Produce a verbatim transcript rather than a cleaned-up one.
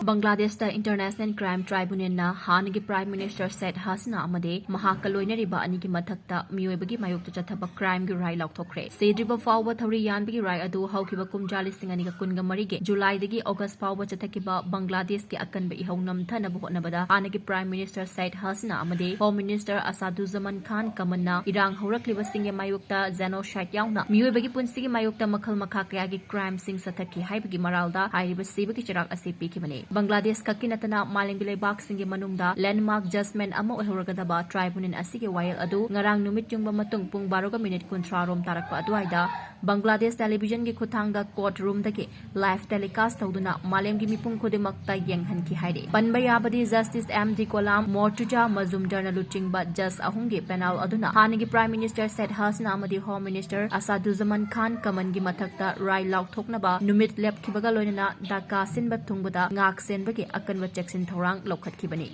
ꯕꯪꯒ꯭ꯂꯥꯗꯦꯁꯇ International Crime Tribunalꯅ ꯍꯥꯟꯅꯒꯤ Prime Minister Sheikh Hasina ꯑꯃꯗꯤ ꯃꯍꯥꯛꯀ ꯂꯣꯏꯅꯔꯤꯕ ꯑꯅꯤꯒꯤ ꯃꯊꯛꯇ ꯃꯤꯑꯣꯏꯕꯒꯤ ꯃꯥꯌꯣꯛꯇ ꯆꯠꯊꯕ crimeꯒꯤ ꯔꯥꯏ ꯂꯥꯎꯊꯣꯛꯈ꯭ꯔꯦ꯫ ꯁꯤꯗ꯭ꯔꯤꯕ ꯐꯥꯎꯕ ꯊꯧꯔꯤ ꯌꯥꯟꯕꯒꯤ ꯔꯥꯏ ꯑꯗꯨ ꯍꯧꯈꯤꯕ ꯀꯨꯝꯖꯥ ꯂꯤꯁꯤꯡ ꯑꯅꯤꯒ ꯀꯨꯟꯒ ꯃꯔꯤꯒꯤ ꯖꯨꯂꯥꯏꯗꯒꯤ ꯑꯣꯒꯁ ꯐꯥꯎꯕ ꯆꯠꯊꯈꯤꯕ ꯕꯪꯒ꯭ꯂꯥꯗꯦꯁꯀꯤ ꯑꯀꯟꯕ ꯏꯍꯧ ꯅꯝꯊꯅꯕ ꯍꯣꯠꯅꯕꯗ ꯍꯥꯟꯅꯒꯤ Prime Minister Sheikh Hasina ꯑꯃꯗꯤ Home Minister Asaduzzaman Khan Kamanꯅ ꯏꯔꯥꯡ ꯍꯧꯔꯛꯂꯤꯕꯁꯤꯡꯒꯤ ꯃꯥꯌꯣꯛꯇ genocide ꯌꯥꯎꯅ ꯃꯤꯑꯣꯏꯕꯒꯤ ꯄꯨꯟꯁꯤꯒꯤ ꯃꯥꯌꯣꯛꯇ ꯃꯈꯜ ꯃꯈꯥ ꯀꯌꯥꯒꯤ crimeꯁꯤꯡ ꯆꯠꯊꯈꯤ ꯍꯥꯏꯕꯒꯤ ꯃꯔꯥꯜꯗ ꯍꯥꯏꯔꯤꯕ ꯁꯤꯕꯒꯤ ꯆꯩꯔꯥꯛ ꯑꯁꯤ ꯄꯤꯈꯤꯕꯅꯤ꯫ ꯕꯪꯒ꯭ꯂꯥꯗꯦꯁ ꯈꯛꯀꯤ ꯅꯠꯇꯅ ꯃꯥꯂꯦꯝꯒꯤ ꯂꯩꯕꯥꯛꯁꯤꯡꯒꯤ ꯃꯅꯨꯡꯗ landmark judgment ꯑꯃ ꯑꯣꯏꯍꯧꯔꯒꯗꯕ tribunal ꯑꯁꯤꯒꯤ ꯋꯥꯌꯦꯜ ꯑꯗꯨ ꯉꯔꯥꯡ ꯅꯨꯃꯤꯠ ꯌꯨꯡꯕ ꯃꯇꯨꯡ ꯄꯨꯡ ꯕꯥꯔꯣꯒ ꯃꯤꯅꯤꯠ ꯀꯨꯟꯊ꯭ꯔꯥ ꯔꯣꯝ ꯇꯥꯔꯛꯄ ꯑꯗꯨꯋꯥꯏꯗ ꯕꯪꯒ꯭ꯂꯥꯗꯦꯁ televisionꯒꯤ ꯈꯨꯠꯊꯥꯡꯗ court roomꯗꯒꯤ live telecast ꯇꯧꯗꯨꯅ ꯃꯥꯂꯦꯝꯒꯤ ꯃꯤꯄꯨꯝ ꯈꯨꯗꯤꯡꯃꯛꯇ ꯌꯦꯡꯍꯟꯈꯤ ꯍꯥꯏꯔꯤ꯫ ꯄꯟꯕ ꯌꯥꯕꯗꯤ Justice M D Kolam, Mortuza Mazumdarꯅ ꯂꯨꯆꯤꯡꯕ judge ꯑꯍꯨꯝꯒꯤ panel ꯑꯗꯨꯅ ꯍꯥꯟꯅꯒꯤ Prime Minister Sheikh Hasina ꯑꯃꯗꯤ Home Minister Asaduzzaman Khan Kamanꯒꯤ ꯃꯊꯛꯇ ꯔꯥꯏ ꯂꯥꯎꯊꯣꯛꯅꯕ ꯅꯨꯃꯤꯠ ꯂꯦꯞꯈꯤꯕꯒ ꯂꯣꯏꯅꯅ ꯙꯥꯀꯥ ꯁꯤꯟꯕ ꯊꯨꯡꯕꯗ ꯉꯥꯛ ꯁꯦꯟꯕꯒꯤ ꯑꯀꯟꯕ ꯆꯦꯛꯁꯤꯟ ꯊꯧꯔꯥꯡ ꯂꯧꯈꯠꯈꯤꯕꯅꯤ꯫